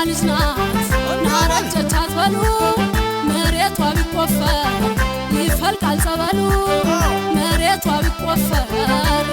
ልጅ ናት ናረጀች አትበሉ፣ መሬቷ ቢቆፈር ይፈልቃል ጸበሉ፣ መሬቷ ቢቆፈር።